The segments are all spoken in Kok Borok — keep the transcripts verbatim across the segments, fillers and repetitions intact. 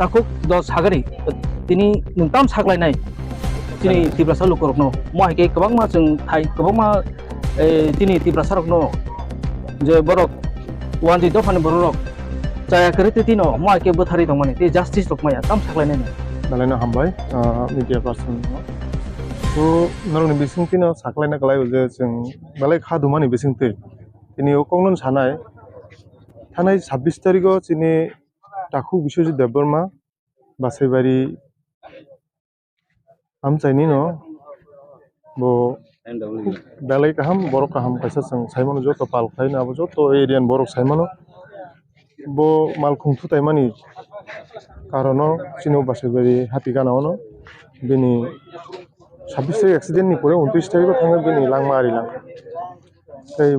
Takhuk dos sagari tini nwng tam saklainai chini Tiprasa lukurokno. Mo hai khe kwbangma chwng thai kwbangma, eh, chini Tiprasarokno je borok wanjwi dophani bororok chaya kwrwi twi tino mo hai khe bwtharwi tongmani tei justice rok maya tam saklainai. Belai no hambai, ah, media person no. To norokni bisingtwi no saklaina kwlaio je chwng belai kha dumani bisingtwi. Tini o kokno sanai, thanai sabbish tarikh o chini takhuk Biswajit Debbarma, Basaibari amchaini no bo belai kaham, borok kaham kaisa chwng saimano joto pal khlaino abo joto area ni borok saimano. Bo malkhung thutaimani karono chini Basaibari hati gana ono bini sabbish tarikh accident ni pore untris tarikh o thangwi bini langma ari langkha. Tei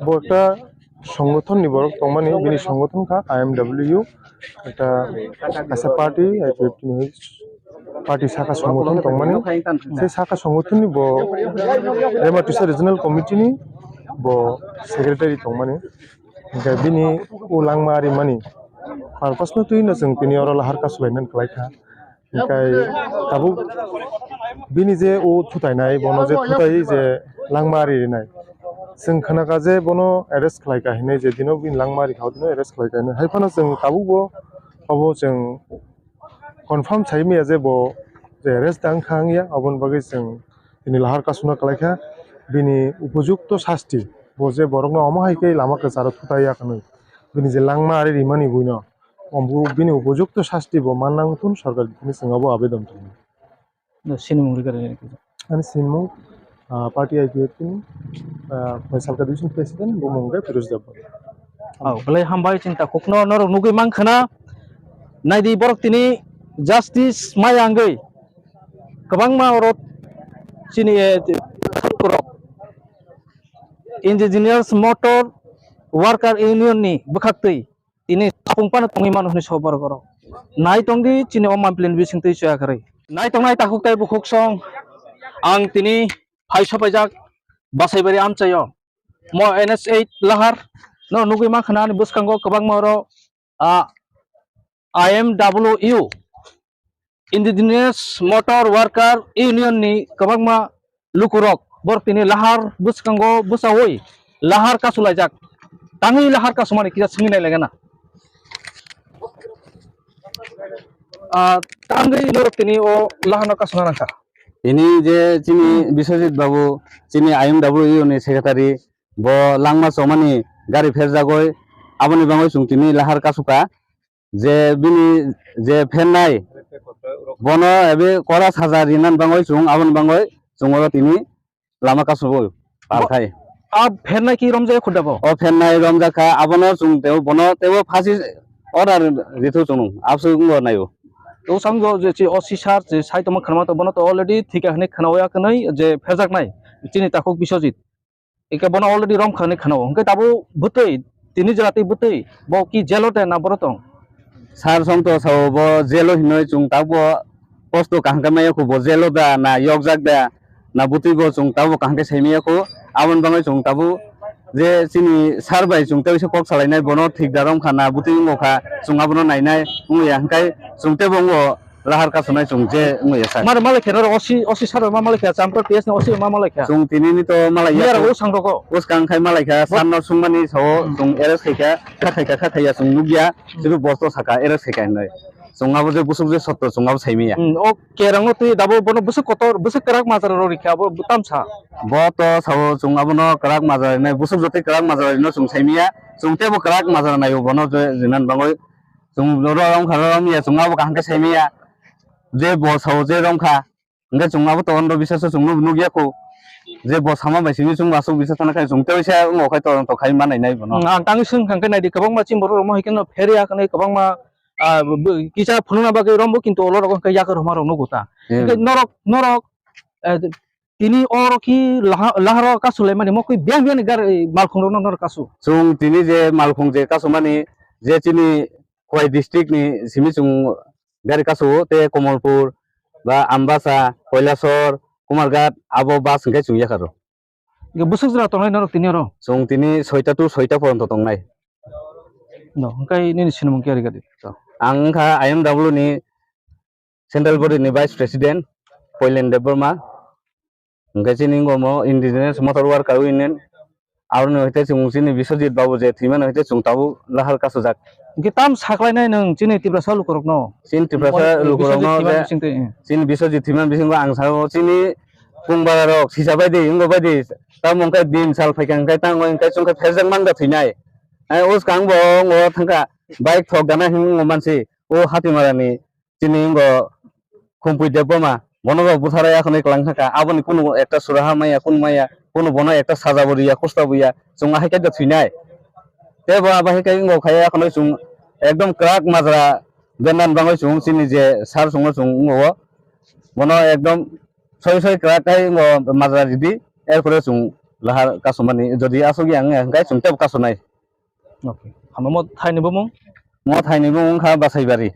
bo ekta songothon ni borok tongmani, bini songothon kha I M W, ekta kaisa party, I P F T ni party saka songothon tongmani. Se saka songothon ni bo Rema Tisa Regional Committee ni bo secretary tongmani. Hingke bini o langma rimani purpose no twi no chwng tini oro lahar kasulainani kwlai kha. Hingkai tabuk bini je o thutainai, bono je thutai je langma ri rinai. Chwng khna kha je bono arrest khlai kha hinwi, je dino bini langma ri kha, o dino arrest khlai kha hinwi. Hai phano chwng tabuk bo, obo chwng confirm sai manya je bo je arrest tang kha wngya, oboni bagwi chwng tini lahar kasuna kwlai kha. Bini upojukto sasti, bo je borokno omo hai khe lama kwcharo thutai ya khnwi, bini je langma ari rimani buino, omo bini upojukto sasti bo manna wngthun, sorkar bini swngo bo abedon tongwi. No, sinimung rwgwrani. Ani sinimung, ah, party I P F T ni, ah, Phoisalka division president, bumung khe Firoz Debbarma. Oh, belai hambai chini takhukno norok nugwi mankha na. Naidi borok tini justice maya wngwi kwbangma oro chini, eh, rok Indigenous Motor Worker Union ni bwkhaktwi tini sapung phano tongwi mano hwnwi sok borok oro. Nai tongdi chini o mampli ni bisingtwi chuya kwrwi. Nai tongnai takhuk tei bukhuk song ang tini phai sopaijak Basaibari amchaio. Mo N H eight lahar no nugwi mankha na ani bwskango kwbangma oro, ah, I M W U, Indigenous Motor Worker Union ni kwbangma lukurok borok tini lahar bwskango bwchaui lahar kasulaijak. Tangwi lahar kasumani kisa swngwi nailaigana. Ah, tangwi norok tini o lahar no kasuna nangkha. Tini je chini Biswajit Babu, chini I M W ni secretary, bo langma chomani gari pherjagoi, aboni bagwi chwng tini lahar kasuka. Je bini je phennai, bono ebe kora saja rinani bagwi chwng, aboni bagwi chwng oro tini lama kasubui pal khai. A phennai ki romjak khudabo? O phennai romjak kha, abono chwng tebo, bono tebo phasi order rithu chwng, abswk wngbo naio. To samgo je chi O C sir je sai tongma khwnama to bono to already thika hwnwi khwnawi akhwnwi je pherjaknai chini takhuk Biswajit. Eke bono already rom khani khano. Hwnkhe tabuk bwtwi, tini jora twi bwtwi, bo ki jail o de na boro tong? Sir song to sao bo jail o hinwi chwng tabuk kosto kaham khe maya kho, bo jail o da na yokjak da na bwtwi bo chwng tabuk kaham khe sai maya kho. Aboni bagwi chwng tabuk je chini sir bai chwng tei kok salainai, bono thik da rom kha na bwtwi wngo kha, chwng abono nainai wngya, hwnkhe chwng tebo wngo. Lahar kasunai chwng je wngwi ya sir. Mare malai khe norok O C, O C sir ma malai khe, Champa P S ni O C ma malai khe. Chwng tini ni to malai ya. Yar o sang rogo. Bwskang khai malai kha, sir no sungmani sao chwng arrest khai kha, kha khai kha, kha khai ya chwng nukya, tini boss to saka arrest khai kha hinwi. Chwng abo je busuk je sotto chwng abo saimanya. Hmm, o kerang no twi dabo bono busuk kotor, busuk kwrak majra rok rikha abo tamsa. Bo to sao chwng abono kwrak majra rinai, busuk jotwi kwrak majra rino chwng saimanya. Chwng tebo kwrak majra naio bono je rinan bangwi. Chwng ro-, rom kha, rom ya, chwng abo kaham khe saimanya. Je bo sao je rom kha. Hwnkhe chwng abo to ondo bisasa chwng nuk-, nukya kho. Je bo sama bai simi chwng aswk bisa thana khai chwng tei sa wngo khai to, to khai manai nai bono. Ang tangwi swng kha hwnkhe naidi kwbangma chini borok rok mo hai kheno pher ya hwnwi kwbangma, ah, bo-, bo-, kisa phunukna bagwi rombo kintu olo rok hwnkhe yakar huma rok nugo ta. Hmm. Hwnkhe norok, norok, eh, tini oro ki laha-, laharo kasu laimani mo kwi biyang biyang ni gar-, malkhung rokno norok kasu. Chwng tini je malkhung je kasumani je chini Khowai district ni simi chwng gari kasu-o tei Komolpur ba Ambasa, Koilasor, Kumarghat abo bus hwnkhe chwng yakharo. Hwnkhe bwswk jora tongnai norok tini oro? Chwng tini soita to soita poronto tongnai. No, hwnkhe nini sinimung khe ari gadi. Ang wngkha I M W ni Central Body ni Vice President Poilen Debbarma. Hwnkhe chini wngkha omo Indigenous Motor Worker Union. Aroni hwnkhe chwng chini Biswajit Babu je thwimani hwnkhe chwng tabuk lahar kasujak. Hwnkhe tam saklainai nwng chini Tiprasa lukurokno? Chini Tiprasa lukurokno je chini Biswajit thwimani bisingo ang sao chini kung bara rok sisa baidi wngbo baidi tamo hwnkhe din sal phaikha hwnkhe tango hwnkhe chwngkhe pherjak mangda thwinai. Ai uskang bo ngo thangkha bike thok gana hinwi mansi o Hatimarani chini ngo Khumpui Debbarma bono bo butharai akhonwi kwlang thangkha aboni kunu ekta suraha maya kunu maya kunu bono ekta sajabo riya kusta buya chwng ahai khe thwinai. Tei bo abo hai khe ngo khai akhonwi chwng ekdom kwrak majra bendan bangwi chwng chini je sir chwngno chwng ngo bono ekdom soi soi kwrak khai ngo majra ridi erpore chwng lahar kasumani jodi aswk yang hwnkhe chwng tebo kasumnai. Okay. Hamo mo thaini bumung? Mo thaini bumung wngkha Basaibari.